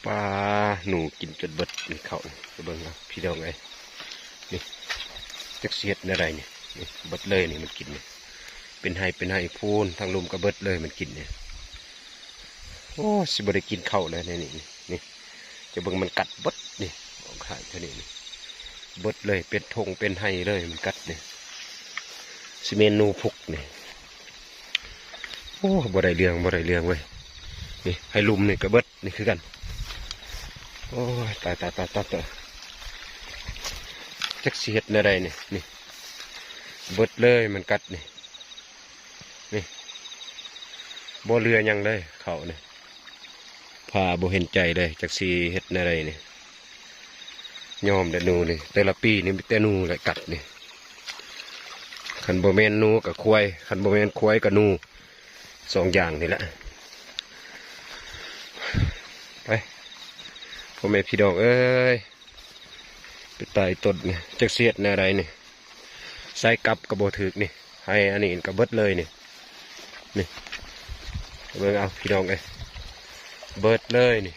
ປາ ໜູກິນຈົນເບິດນີ້ເຂົ້ານີ້ ໄປເບິ່ງເອົາພີ່ນ້ອງເອີຍ ນີ້ ຈັກຊິເຮັດແນວໃດນີ້ ນີ້ເບິດເລີຍນີ້ ມັນກິນນີ້ ເປັນໄຮ່ເປັນໄຮ່ພຸ້ນ ທາງລຸ່ມກໍເບິດເລີຍ ມັນກິນນີ້ ໂອ້ ຊິບໍ່ໄດ້ກິນເຂົ້າແລ້ວນີ້ ນີ້ ນີ້ ຈະເບິ່ງມັນກັດເບິດນີ້ ອອກໄຮ່ເທົ່ານີ້ນີ້ ເບິດເລີຍ ເປັນທົ່ງເປັນໄຮ່ເລີຍ ມັນກັດນີ້ ຊິແມ່ນໜູພຸກນີ້ ໂອ້ ບໍ່ໄດ້ເລື່ອງ ບໍ່ໄດ້ເລື່ອງເວີຍ ນີ້ ໄຮ່ລຸ່ມນີ້ກໍເບິດ ນີ້ຄືກັນ ໂອ້ຍ ຕາຍ ຕາຍ ຕາຍ ຕາຍ ຕາຍ ຈັກຊິເຮັດແນວໃດນີ້ ນີ້ ເບິດເລີຍ ມັນກັດນີ້ ນີ້ ບໍ່ເຫຼືອຫຍັງເລີຍ ເຂົ້ານີ້ ພາບໍ່ເຫັນໃຈເລີຍ ຈັກຊິເຮັດແນວໃດນີ້ ຍອມແຫຼະໜູນີ້ ແຕ່ລະປີນີ້ມີແຕ່ໜູແຫຼະກັດນີ້ ຄັນບໍ່ແມ່ນໜູກໍຄວາຍ ຄັນບໍ່ແມ່ນຄວາຍກໍໜູ ສອງຢ່າງນີ້ແຫຼະ ໄປ ພໍ່ແມ່ພີ່ນ້ອງເອີຍ ໄປຕາຍຕົ້ນນີ້ ຈັກຊິເຮັດແນວໃດນີ້ ໃສ່ກັບກໍບໍ່ຖືກນີ້ ໄຮ່ອັນນີ້ກໍເບິດເລີຍນີ້ ນີ້ ເບິ່ງເອົາພີ່ນ້ອງເອີຍ ເບິດເລີຍນີ້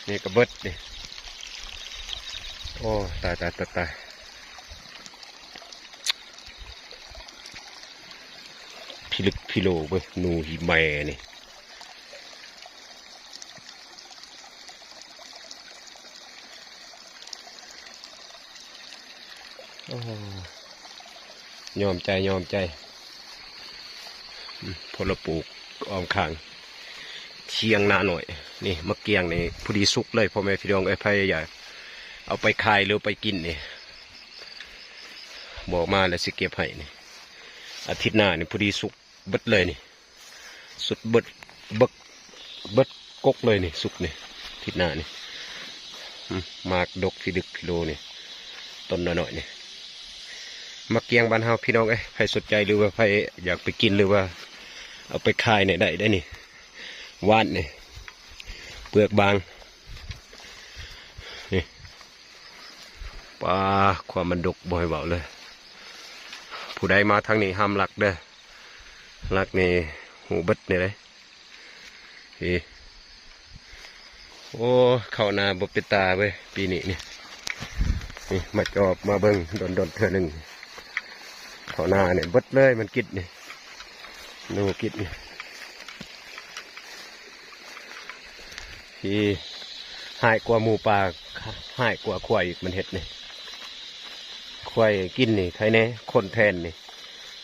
ນີ້ກໍເບິດນີ້ ໂອ້ ຕາຍ ຕາຍ ຕາຍ ຕາຍ ພິລຶກພິໂລເວີຍ ໜູຫີແມ່ນີ້ ໂອ້ ຍອມໃຈ ຍອມໃຈ ອືມ ພົນລະປູກອ້ອມຂ້າງ ຖຽງນາໜ້ອຍ ນີ້ໝາກກ້ຽງນີ້ ພໍດີສຸກເລີຍ ພໍ່ແມ່ພີ່ນ້ອງເອີຍ ໃຜຢາກເອົາໄປຂາຍ ຫຼືໄປກິນນີ້ ບອກມາແລ້ວຊິເກັບໃຫ້ນີ້ ອາທິດໜ້ານີ້ ພໍດີສຸກເບິດເລີຍນີ້ ສຸກເບິດ ເບິກ ເບິດກົກເລີຍນີ້ ສຸກນີ້ ອາທິດໜ້ານີ້ ອືມ ໝາກດົກພິດຶກພິໂລນີ້ ຕົ້ນນ້ອຍໆນີ້ ໝາກກ້ຽງບ້ານເຮົາ ພີ່ນ້ອງເອີຍ ໃຜສົນໃຈ ຫຼືວ່າໃຜຢາກໄປກິນ ຫຼືວ່າເອົາໄປຂາຍນີ້ໄດ້ເດ້ນີ້ ຫວານນີ້ ເປືອກບາງ ນີ້ ປາ ຄວາມມັນດົກບໍ່ໃຫ້ເວົ້າເລີຍ ຜູ້ໃດມາທາງນີ້ຫ້າມລັກເດີ້ ລັກນີ້ຮູ້ເບິດນີ້ເດ້ ນີ້ ໂອ້ ເຂົ້ານາບໍ່ເປັນຕາເວີຍ ປີນີ້ນີ້ ນີ້ ມາຈອບມາເບິ່ງດົນໆເທື່ອໜຶ່ງ ເຂົ້ານານີ້ເບິດເລີຍ ມັນກິນນີ້ ໜູກິນນີ້ ທີ່ຮ້າຍກວ່າໝູປ່າ ຮ້າຍກວ່າຄວາຍອີກ ມັນເຮັດນີ້ ຄວາຍກິນນີ້ໃຄແດ່ ຄົນແທນນີ້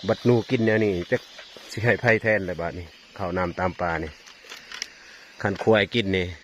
ບັດໜູກິນແນວນີ້ ຈັກຊິໃຫ້ໃຜແທນລະບາດນີ້ ເຂົ້ານ້ຳຕາມປ່ານີ້ ຄັນຄວາຍກິນນີ້